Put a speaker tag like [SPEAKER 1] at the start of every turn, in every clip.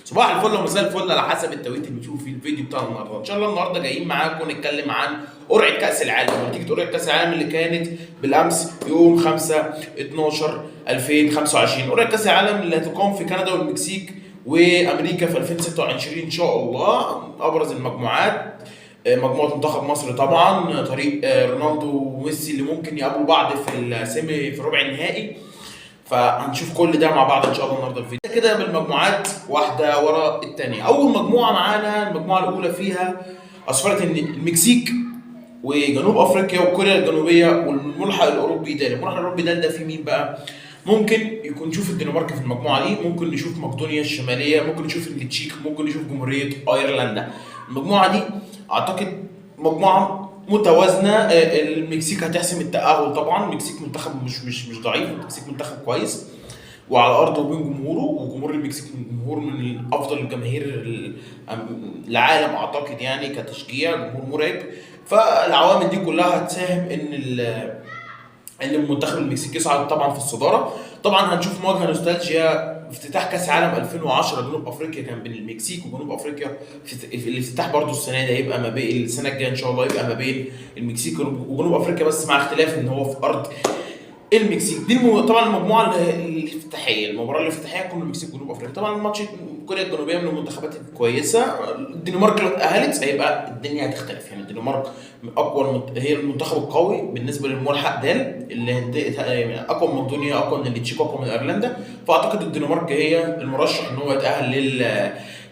[SPEAKER 1] صباح الفل ومساء الفل على حسب التوقيت اللي بتشوفوا فيه الفيديو بتاعنا النهارده. ان شاء الله النهارده جايين معاكم نتكلم عن قرعه كاس العالم ونتيجة قرعه كاس العالم اللي كانت بالامس يوم 5/12/2025. قرعه كاس العالم اللي هتقام في كندا والمكسيك وامريكا في 2026 ان شاء الله. ابرز المجموعات مجموعة منتخب مصر طبعا، طريق رونالدو وميسي اللي ممكن يقابلوا بعض في ال semi في ربع النهائي. فهنشوف كل ده مع بعض ان شاء الله النهارده في الفيديو. كده بالمجموعات واحدة ورا الثانية. اول مجموعة معانا المجموعة الاولى فيها اسفرت ان المكسيك وجنوب افريقيا وكوريا الجنوبية والملحق الاوروبي د. الملحق الاوروبي د ده في مين بقى؟ ممكن يكون نشوف الدنمارك في المجموعة دي، ممكن نشوف مقدونيا الشمالية، ممكن نشوف التشيك، ممكن نشوف جمهورية ايرلندا. المجموعة دي اعتقد مجموعة متوازنة. المكسيك هتحسم التاهل طبعا. المكسيك منتخب مش ضعيف، المكسيك منتخب كويس وعلى ارضه وبين جمهوره، وجمهور المكسيك جمهور من افضل الجماهير العالم اعتقد، يعني كتشجيع جمهور مرعب. فالعوامل دي كلها هتساهم ان المنتخب المكسيكي يصعد طبعا في الصدارة. طبعا هنشوف مواجهة نوستالجيا، افتتاح كاس عالم 2010 جنوب افريقيا كان بين المكسيك وجنوب افريقيا. في الافتتاح برضو السنة دي هيبقى ما بين، السنة الجاية ان شاء الله يبقى ما بين المكسيك وجنوب افريقيا، بس مع اختلاف ان هو في ارض المكسيك. دي طبعا المجموعة الافتتاحيه، المباراة الافتتاحيه تكون المكسيك وجنوب افريقيا. طبعا الماتش كوريا الجنوبية من المنتخبات الكويسة. الدنمارك لو اتاهلت هيبقى الدنيا هتختلف، يعني الدنمارك من اقوى هي المنتخب القوي بالنسبة للملحق دال اللي يعني اقوى من مقدونيا، اقوى من التشيك، اقوى من ايرلندا. فاعتقد الدنمارك هي المرشح ان هو يتاهل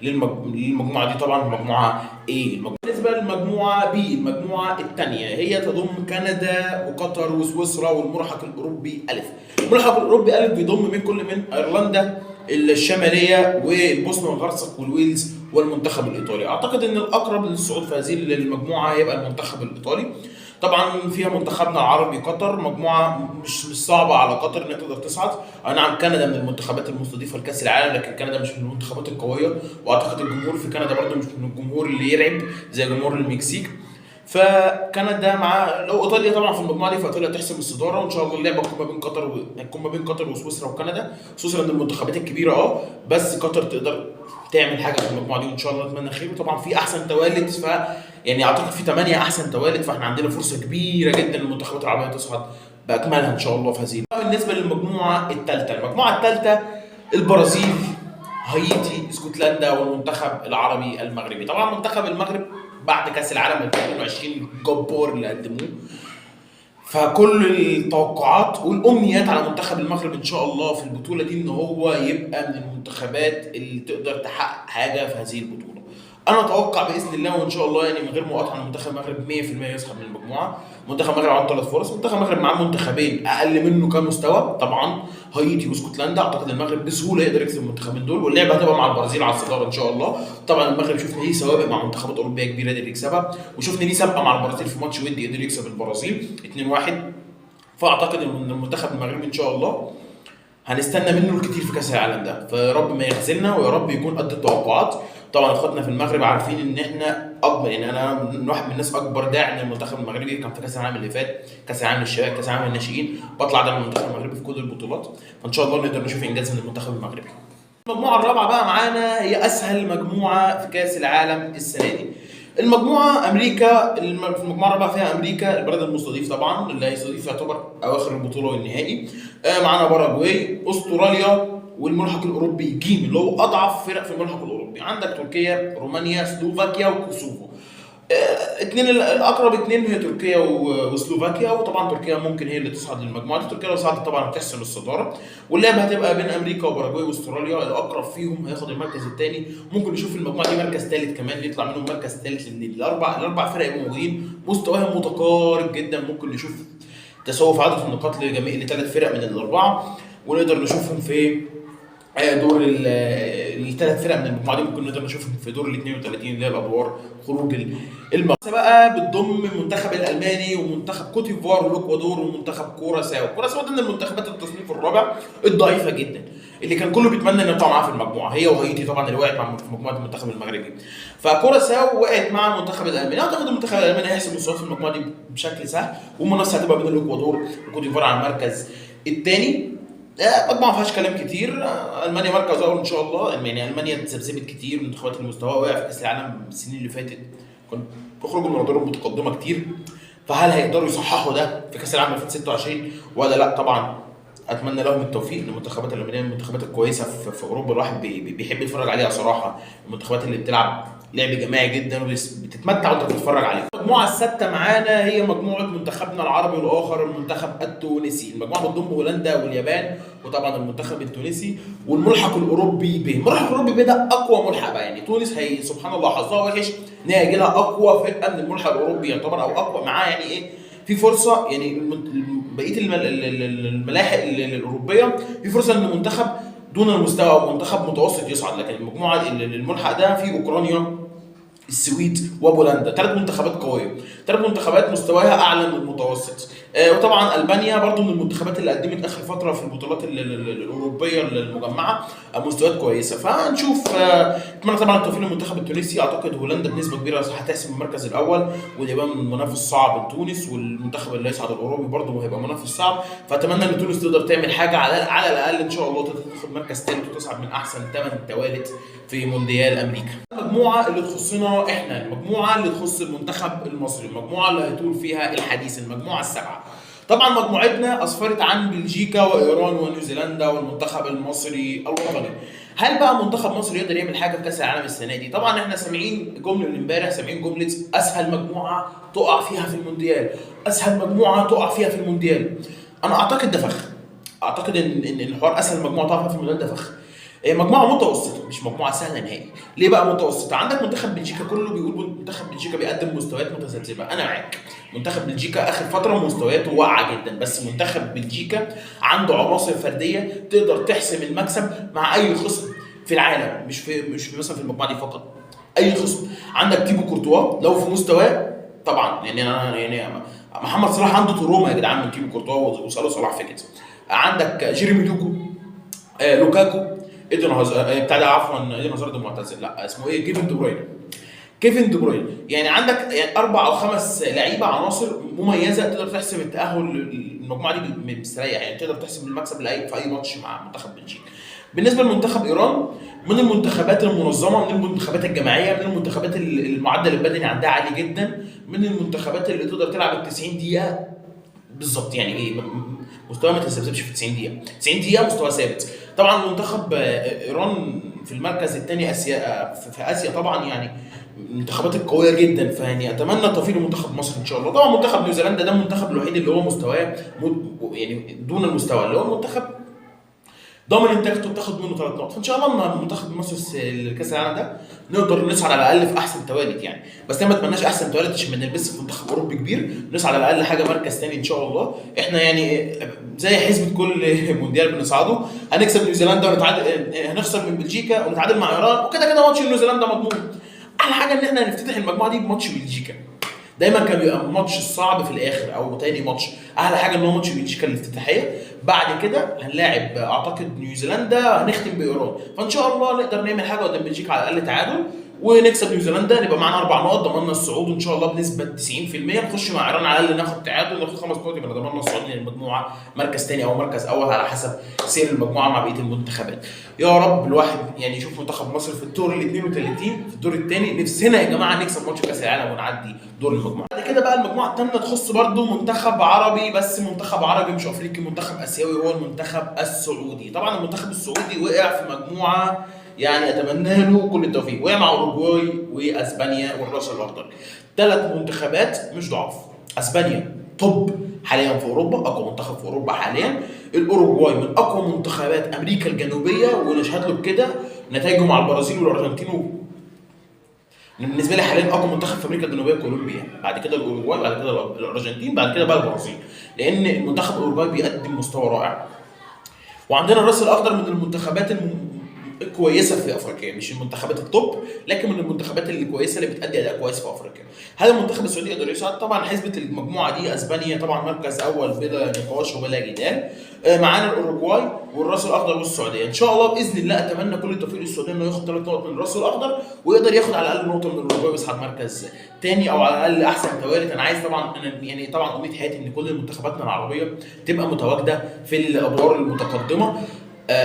[SPEAKER 1] للمجموعة دي. طبعا المجموعة ايه. بالنسبة للمجموعة B، المجموعة الثانية هي تضم كندا وقطر وسويسرا والملحق الاوروبي الف. الملحق الاوروبي الف بيضم من كل من ايرلندا الشمالية والبوسنه والهرسك والويلز والمنتخب الايطالي. اعتقد ان الاقرب للصعود في هذه المجموعة هيبقى المنتخب الايطالي. طبعا فيها منتخبنا العربي قطر، مجموعة مش صعبة على قطر انها تقدر تصعد. اي نعم كندا من المنتخبات المستضيفة لكاس العالم، لكن كندا مش من المنتخبات القوية، واعتقد الجمهور في كندا برضو مش من الجمهور اللي يرعب زي جمهور المكسيك. فكندا مع لو ايطاليا طبعا في المجموعة دي، فايطاليا تحسم الصدارة، وان شاء الله اللعبة تكون ما بين قطر هتكون ما بين قطر وسويسرا وكندا. سويسرا من المنتخبات الكبيرة بس قطر تقدر تعمل حاجة في المجموعة دي، وان شاء الله نتمنى خير. وطبعا في احسن توالد، ف يعني اعتقد في 8 احسن توالد، فاحنا عندنا فرصة كبيرة جدا للمنتخبات العربية تصعد باكملها ان شاء الله في هذه. بالنسبة للمجموعة الثالثة، المجموعة الثالثة البرازيل، هايتي، اسكتلندا والمنتخب العربي المغربي. طبعا منتخب المغرب بعد كاس العالم 2022 الجبار اللي قدموه، فكل التوقعات والامنيات على منتخب المغرب ان شاء الله في البطولة دي ان هو يبقى من المنتخبات اللي تقدر تحقق حاجة في هذه البطولة. انا اتوقع باذن الله وان شاء الله، يعني من غير مقاطعه، ان منتخب المغرب 100% يصعد من المجموعة. منتخب المغرب عنده 3 فرص، منتخب المغرب معاه منتخبين اقل منه كمستوى طبعا، هايتي واسكتلندا. اعتقد المغرب بسهولة يقدر يكسب المنتخبين دول، واللعبة هتبقى مع البرازيل على الصدارة ان شاء الله. طبعا المغرب شفنا ليه سوابق مع منتخبات اوروبية كبيرة قدر يكسبها، وشفنا ليه سابقه مع البرازيل في ماتش ودي قدر يكسب البرازيل 2-1. فاعتقد ان المنتخب المغربي ان شاء الله هنستنى منه الكتير في كاس العالم ده، فيا رب ما يخذلنا ويا رب يكون قد التوقعات. طبعا اخواتنا في المغرب عارفين ان احنا اكبر، يعني انا من واحد من الناس اكبر داعم للمنتخب المغربي، كان في كاس العالم اللي فات، كاس العالم للشباب، كاس العالم للناشئين، بطلع داعم المنتخب المغربي في كل البطولات. فان شاء الله نقدر نشوف انجاز من المنتخب المغربي. المجموعة الرابعة بقى معانا هي اسهل مجموعة في كاس العالم السنة دي. المجموعة امريكا، في المجموعة الرابعة فيها امريكا البلد المستضيف طبعا، اللي هيستضيف يعتبر اواخر البطولة والنهائي. معانا باراجواي، استراليا، والملحق الاوروبي جيم اللي هو اضعف فرق في الملحق الاوروبي. عندك تركيا، رومانيا، سلوفاكيا وكوسوفو. اتنين الاقرب اتنين هي تركيا وسلوفاكيا، وطبعا تركيا ممكن هي اللي تصعد للمجموعة دي. تركيا لو صعدت طبعا هتحسم الصدارة، واللعبة هتبقى بين امريكا وباراجواي واستراليا، الاقرب فيهم هياخد المركز الثاني. ممكن نشوف المجموعة دي مركز ثالث كمان، يطلع منهم مركز ثالث، لان الاربع فرق يبقوا موجودين مستواهم متقارب جدا. ممكن نشوف تساوي في عدد النقاط لجميع لثلاث فرق من الاربعة، ونقدر نشوفهم في دور الثلاث فرق من المجموعة دي، ممكن نقدر نشوفهم في دور ال 32 اللي هي الادوار خروج المغرب. بقى بتضم المنتخب الالماني ومنتخب كوت ديفوار والاكوادور ومنتخب كوراساو. كوراساو ده من المنتخبات التصنيف الرابع الضعيفة جدا، اللي كان كله بيتمنى ان يطلع معاها في المجموعة، هي وهايتي طبعا اللي وقعت مع في مجموعة المنتخب المغربي. فكوراساو وقعت مع المنتخب الالماني. اعتقد المنتخب الالماني هيحسم الصعود في المجموعة دي بشكل سهل، والمنافسه هتبقى بين الاكوادور وكوت ديفوار على المركز الثاني. مجموعة ما فيهاش كلام كتير. المانيا مركز اول ان شاء الله. يعني المانيا اتذبذبت كتير، منتخبات المستوى وقع في كاس العالم السنين اللي فاتت، كانوا بيخرجوا من الادوار المتقدمة كتير، فهل هيقدروا يصححوا ده في كاس العالم 2026 ولا لا؟ طبعا اتمنى لهم التوفيق. المنتخبات الالمانية من المنتخبات الكويسة في اوروبا، الواحد بيحب يتفرج عليها صراحة. المنتخبات اللي بتلعب لعب جماعي جدا وبتتمتع وانت بتتفرج عليه. المجموعة السادسة معانا هي مجموعة منتخبنا العربي الاخر، المنتخب التونسي. المجموعة بتضم هولندا واليابان وطبعا المنتخب التونسي والملحق الاوروبي ب. الملحق الاوروبي ب ده اقوى ملحق بقى، يعني تونس هي سبحان الله حظها وحش ان هي هيجي لها اقوى فرقه من الملحق الاوروبي يعتبر، او اقوى معاه، يعني ايه في فرصة، يعني بقية الملاحق الاوروبية في فرصة ان منتخب دون المستوى او منتخب متوسط يصعد، لكن المجموعة الملحق ده في اوكرانيا، السويد وبولندا، ثلاث منتخبات قوية، ثلاث منتخبات مستواها اعلى من المتوسط. وطبعا البانيا برضو من المنتخبات اللي قدمت اخر فترة في البطولات الاوروبية المجمعة مستويات كويسة، فهنشوف. اتمنى طبعا التوفيق للمنتخب التونسي. اعتقد هولندا بنسبة كبيرة هتحسم المركز الاول، واليابان منافس صعب لتونس، والمنتخب اللي هيصعد الاوروبي برضو هيبقى منافس صعب، فاتمنى ان تونس تقدر تعمل حاجة على الاقل ان شاء الله تقدر تاخد مركز ثالث وتصعد من احسن 8 توالت في مونديال امريكا. المجموعة اللي تخصنا احنا، المجموعة اللي تخص المنتخب المصري، المجموعة اللي هيطول فيها الحديث، المجموعة السبعة. طبعا مجموعتنا اسفرت عن بلجيكا وايران ونيوزيلندا والمنتخب المصري الوطني. هل بقى منتخب مصر يقدر يعمل حاجة في كاس العالم السنة دي؟ طبعا احنا سامعين جملة من امبارح، سامعين جملة اسهل مجموعة تقع فيها في المونديال، اسهل مجموعة تقع فيها في المونديال. انا اعتقد ده فخ، اعتقد ان الحوار اسهل مجموعة تقع فيها في المونديال ده فخ. هي مجموعة متوسطه مش مجموعة سهلة نهائي. ليه بقى متوسطه؟ عندك منتخب بلجيكا كله بيقول منتخب بلجيكا بيقدم مستويات متذبذبه، انا معاك. منتخب بلجيكا اخر فترة مستوياته واقعه جدا، بس منتخب بلجيكا عنده عناصر فردية تقدر تحسم المكسب مع اي خصم في العالم، مش مثلا في المجموعة دي فقط، اي خصم. عندك تيبو كورتوا لو في مستواه طبعا، يعني انا يعني محمد صلاح عنده trauma يا جدعان من تيبو كورتوا وصلاح صلاح في كده. عندك جيريمي دوكو، لوكاكو، ايدن هازارد بتاع ده، عفوا ايدن هازارد معتزل، لا اسمه ايه، كيفن دي بروين. كيفن دي بروين، يعني عندك يعني 4 أو 5 لعيبة عناصر مميزة تقدر تحسم التاهل للمجموعة دي مستريح، يعني تقدر تحسم المكسب في اي ماتش مع منتخب بلجيكا. بالنسبة لمنتخب ايران، من المنتخبات المنظمة، من المنتخبات الجماعية، من المنتخبات المعدل البدني عندها عالي جدا، من المنتخبات اللي تقدر تلعب ال 90 دقيقة بالظبط، يعني ايه مستوى ما تتذبذبش في 90 دقيقة، 90 دقيقة مستوى ثابت. طبعا منتخب ايران في المركز الثاني اسيا، في اسيا طبعا، يعني المنتخبات القوية جدا، فيعني اتمنى التوفيق لمنتخب مصر ان شاء الله. طبعا منتخب نيوزيلندا ده المنتخب الوحيد اللي هو مستواه يعني دون المستوى، اللي هو منتخب ضامن انت تاخد منه 3 نقط، فان شاء الله ان منتخب مصر الكاس العالم ده نقدر نصعد على الاقل في احسن توالت، يعني بس انا ما اتمناش احسن توالت عشان ما نلبسش في منتخب اوروبي كبير، نصعد على الاقل حاجة مركز ثاني ان شاء الله. احنا يعني زي حسبه كل مونديال بنصعده، هنكسب نيوزيلندا ونتعادل، هنخسر من بلجيكا ونتعادل مع ايران، وكده كده ماتش نيوزيلندا مضمون. احلى حاجة ان احنا هنفتتح المجموعة دي بماتش بلجيكا، دايما كان بيبقى الماتش الصعب في الاخر او تاني ماتش، احلى حاجة ان هو ماتش بلجيكا الافتتاحيه، بعد كده هنلاعب اعتقد نيوزيلندا، هنختم بايران، فان شاء الله نقدر نعمل حاجة قدام بلجيكا على الاقل تعادل ونكسب نيوزيلندا، نبقى معانا 4 نقط، ضمننا الصعود ان شاء الله بنسبة 90%، نخش مع ايران على الاقل ناخد تعادل، ناخد 5 نقط، يبقى ضمننا الصعود للمجموعة مركز ثاني او مركز اول على حسب سير المجموعة مع بقية المنتخبات. يا رب الواحد يعني يشوف منتخب مصر في الدور ال 32 في الدور الثاني، نفسنا يا جماعة نكسب ماتش كاس العالم ونعدي دور المجموعة. بعد كده بقى المجموعة الثامنة تخص برضو منتخب عربي، بس منتخب عربي مش افريقي، منتخب اسيوي، هو المنتخب السعودي. طبعا المنتخب السعودي وقع في مجموعة يعني اتمنى له كل التوفيق، وقع مع اوروجواي واسبانيا والراس الاخضر، 3 منتخبات مش ضعاف. اسبانيا top حاليا في اوروبا، اقوى منتخب في اوروبا حاليا. الاوروجواي من اقوى منتخبات امريكا الجنوبية، ونشهد له بكده نتائجه مع البرازيل والارجنتين. بالنسبة لي حاليا اقوى منتخب في امريكا الجنوبية كولومبيا، بعد كده الاوروجواي، بعد كده الارجنتين، بعد كده بقى البرازيل، لان المنتخب الاوروجواي بيقدم مستوى رائع. وعندنا الراس الاخضر من المنتخبات الكويسة في افريقيا، مش المنتخبات ال top، لكن من المنتخبات اللي كويسة اللي بتأدي اداء كويس في افريقيا. هل المنتخب السعودي يقدر يصعد؟ طبعا حسبه المجموعة دي اسبانيا طبعا مركز اول بلا نقاش وبلا جدال، معانا الاوروجواي والراس الاخضر والسعودية. ان شاء الله باذن الله اتمنى كل التوفيق للسعودية انه ياخد 3 نقط من الراس الاخضر، ويقدر ياخد على الاقل نقطة من الاوروجواي ويصعد مركز تاني او على الاقل احسن توالت. انا عايز طبعا، انا يعني طبعا امنية حياتي ان كل منتخباتنا العربية تبقى متواجدة في الادوار المتقدمة،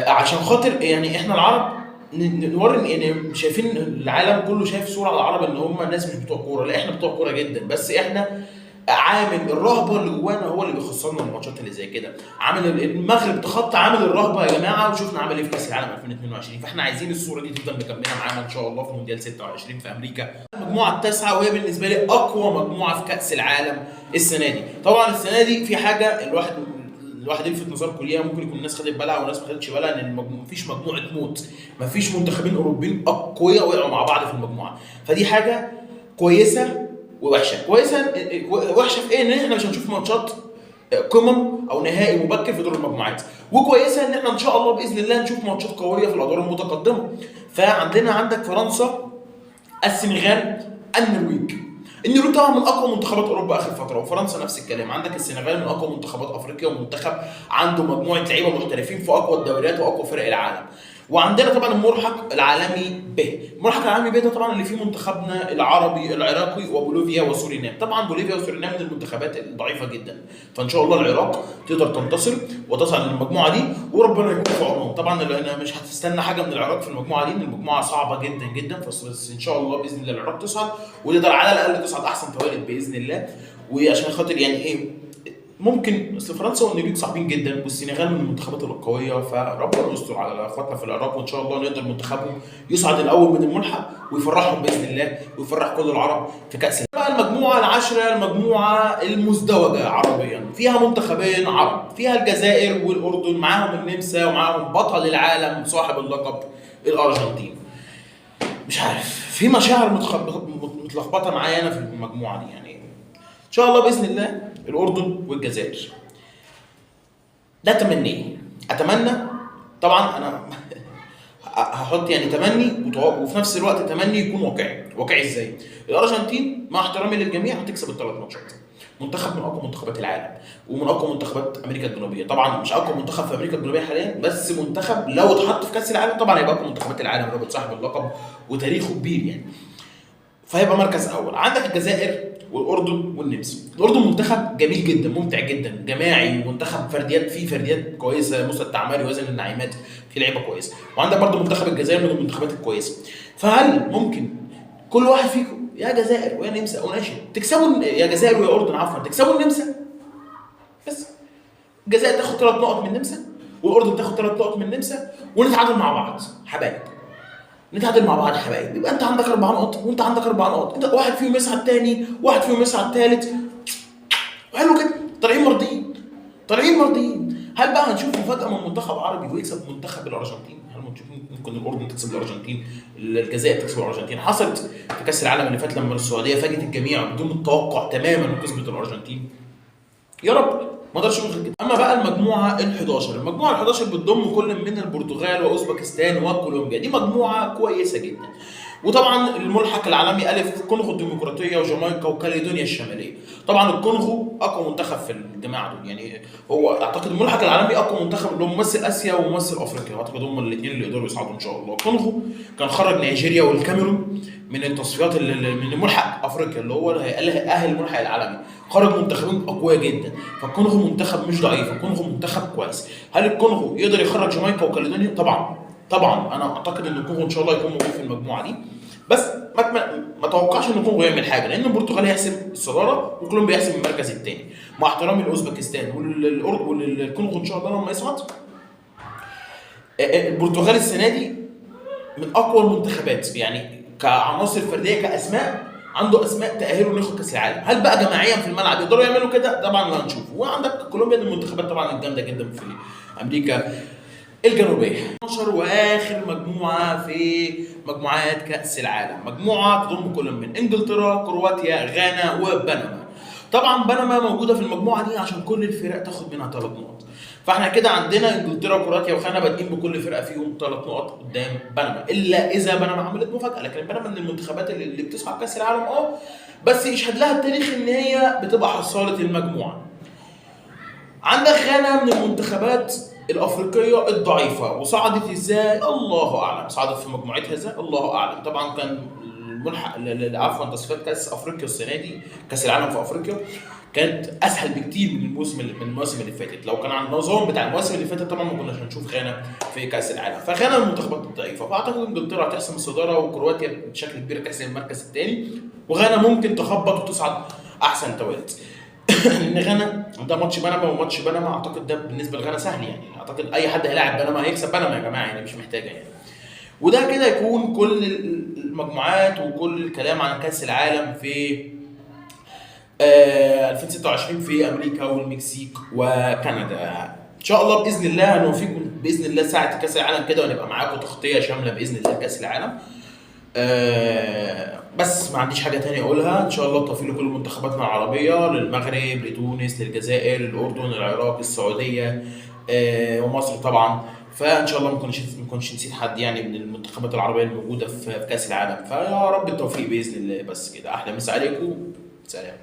[SPEAKER 1] عشان خاطر يعني احنا العرب نوري، يعني شايفين العالم كله شايف صوره على العرب ان هم ناس مش بتوع كورة، لا احنا بتوع كورة جدا، بس احنا عامل الرهبة اللي جوانا هو اللي بيخسرنا الماتشات اللي زي كده. عامل المغرب تخطى عامل الرهبة يا جماعة، وشفنا عمل ايه في كاس العالم 2022، فاحنا عايزين الصورة دي تفضل مكملة معانا ان شاء الله في مونديال 26 في امريكا. المجموعة التاسعة، وهي بالنسبة لي اقوى مجموعة في كاس العالم السنة دي. طبعا السنة دي في حاجة الواحد يلفت نظركم ليها، ممكن يكون الناس خدت بالها وناس ما خدتش بالها، ان مفيش مجموعة موت، مفيش منتخبين اوروبيين اقوياء وقعوا مع بعض في المجموعة، فدي حاجة كويسة ووحشه. كويسة وحشة في ايه؟ ان احنا مش هنشوف ماتشات قمم او نهائي مبكر في دور المجموعات، وكويسة ان احنا ان شاء الله باذن الله نشوف ماتشات قوية في الادوار المتقدمة. فعندنا عندك فرنسا، السنغال، النرويج. النرويج طبعا من اقوى منتخبات اوروبا اخر فترة، وفرنسا نفس الكلام. عندك السنغال من اقوى منتخبات افريقيا، ومنتخب عنده مجموعة لعيبة محترفين في اقوى الدوريات واقوى فرق العالم. وعندنا طبعا الملحق العالمي ب، الملحق العالمي ب ده طبعا اللي فيه منتخبنا العربي العراقي وبوليفيا وسورينام. طبعا بوليفيا وسورينام من المنتخبات الضعيفة جدا، فان شاء الله العراق تقدر تنتصر وتصعد للمجموعة دي، وربنا يكون في عونهم. طبعا لان مش هتستنى حاجة من العراق في المجموعة دي، ان المجموعة صعبة جدا جدا، بس ان شاء الله باذن الله العراق تصعد وتقدر على الاقل تصعد احسن توالد باذن الله. وعشان خاطر يعني ايه، ممكن اصل فرنسا والنرويج صعبين جدا، والسنغال من المنتخبات القوية، فربنا يستر على اخواتنا في العراق، وان شاء الله نقدر منتخبهم يصعد الاول من الملحق ويفرحهم باذن الله، ويفرح كل العرب في كاس بقى. المجموعة العاشرة، المجموعة المزدوجة عربيا، فيها منتخبين عرب، فيها الجزائر والاردن، معاهم النمسا ومعاهم بطل العالم صاحب اللقب الارجنتين. مش عارف، في مشاعر متلخبطه معايا انا في المجموعة دي، يعني ان شاء الله باذن الله الاردن والجزائر، ده تمني. اتمنى طبعا، انا هحط يعني تمني وفي نفس الوقت تمني يكون واقعي. واقعي ازاي؟ الارجنتين مع احترامي للجميع هتكسب الثلاث ماتشات، منتخب من اقوى منتخبات العالم ومن اقوى منتخبات امريكا الجنوبية. طبعا مش اقوى منتخب في امريكا الجنوبية حاليا، بس منتخب لو اتحط في كاس العالم طبعا هيبقى اقوى منتخبات العالم، راجل صاحب اللقب وتاريخه كبير يعني، فهيبقى مركز اول. عندك الجزائر والاردن والنمسا. الاردن منتخب جميل جدا، ممتع جدا، جماعي، ومنتخب فرديات، فيه فرديات كويسة، موسى التعمري وزن النعيمات، في لعيبة كويسة. وعندك برضو منتخب الجزائر من المنتخبات الكويسة. فهل ممكن كل واحد فيكم يا جزائر ويا نمسا او ناشئ تكسبوا، يا جزائر ويا اردن عفوا، تكسبوا النمسا؟ بس الجزائر تاخد 3 نقط من النمسا، والاردن تاخد 3 نقط من النمسا، ونتعادل مع بعض حبايب، نتعادل مع بعض حبايب. يبقى انت عندك 4 نقط وانت عندك 4 نقط، انت واحد فيهم يصعد تاني، واحد فيهم يصعد تالت، حلو كده، طالعين مرضيين، طالعين مرضيين. هل بقى هنشوف مفاجأة من منتخب عربي ويكسب منتخب الأرجنتين؟ هل ممكن الأردن تكسب الأرجنتين، الجزائر تكسب الأرجنتين؟ حصلت في كأس العالم اللي فات لما السعودية فاجئت الجميع بدون التوقع تماما وكسبت الأرجنتين. يا رب ما اقدرش اقول غير كده. اما بقى المجموعة ال11، المجموعة ال11 بتضم كل من البرتغال واوزبكستان وكولومبيا، دي مجموعة كويسة جدا. وطبعا الملحق العالمي الف، الكونغو الديمقراطية وجامايكا وكاليدونيا الشمالية. طبعا الكونغو اقوى منتخب في الجماعة دول، يعني هو اعتقد الملحق العالمي اقوى منتخب اللي هو ممثل اسيا وممثل افريقيا، اعتقد هم الاثنين اللي يقدروا يصعدوا ان شاء الله. الكونغو كان خرج نيجيريا والكاميرون من التصفيات من الملحق افريقيا اللي هو هيأهل الملحق العالمي، خرج منتخبين اقوياء جدا. فالكونغو منتخب مش ضعيف، الكونغو منتخب كويس. هل الكونغو يقدر يخرج جامايكا وكاليدونيا؟ طبعا طبعا، انا اعتقد ان الكونغو ان شاء الله يكون موجود في المجموعة دي، بس ما توقعش ان الكونغو يعمل حاجة، لان البرتغال هيحسم الصدارة وكولومبيا يحسم المركز الثاني. مع احترامي لاوزبكستان والكونغو ان شاء الله لما يصعد. البرتغال السنة دي من اقوى المنتخبات، يعني كعناصر فردية كاسماء، عنده اسماء تاهله انه ياخد كاس العالم. هل بقى جماعيا في الملعب يقدروا يعملوا كده؟ طبعا ما هنشوفه. وعندك كولومبيا دي المنتخبات طبعا الجامدة جدا في امريكا الجنوبية. 12 واخر مجموعة في مجموعات كاس العالم، مجموعة تضم كل من انجلترا، كرواتيا، غانا وبنما. طبعا بنما موجودة في المجموعة دي عشان كل الفرق تاخد منها 3 نقط، فاحنا كده عندنا انجلترا وكرواتيا وغانا بادئين بكل فرقه فيهم 3 نقط قدام بنما، الا اذا بنما عملت مفاجاة. لكن بنما من المنتخبات اللي بتصعد كاس العالم، بس يشهد لها التاريخ ان هي بتبقى حصاله المجموعة. عندك غانا من المنتخبات الافريقية الضعيفة، وصعدت ازاي الله اعلم، صعدت في مجموعتها ازاي الله اعلم. طبعا كان الملحق عفوا تصفيات كاس افريقيا السنة دي، كاس العالم في افريقيا، كانت اسهل بكتير من المواسم اللي فاتت. لو كان على النظام بتاع المواسم اللي فاتت طبعا ما كناش هنشوف غانا في كاس العالم. فغانا من المنتخبات الضعيفة، فاعتقد انجلترا هتحسم الصدارة، وكرواتيا بشكل كبير تحسم المركز الثاني، وغانا ممكن تخبط وتصعد احسن توالت. لان غانا ده ماتش بنما، وماتش بنما اعتقد ده بالنسبة لغانا سهل، يعني اعتقد اي حد هيلاعب بنما هيكسب بنما يا جماعة، يعني مش محتاجه يعني. وده كده يكون كل المجموعات وكل الكلام عن كاس العالم في 2026 في امريكا والمكسيك وكندا. ان شاء الله باذن الله هنوفيكم باذن الله ساعة كاس العالم كده، ونبقى معاكم تغطيه شاملة باذن الله لكاس العالم. بس ما عنديش حاجة تانية اقولها. ان شاء الله التوفيق لكل منتخباتنا العربية، للمغرب، لتونس، للجزائر، للاردن، العراق، السعودية، ومصر طبعا. فان شاء الله ما كنتش نسيت حد يعني من المنتخبات العربية الموجودة في كاس العالم. فيا رب التوفيق باذن الله. بس كده، احلى مسا عليكم، سلام.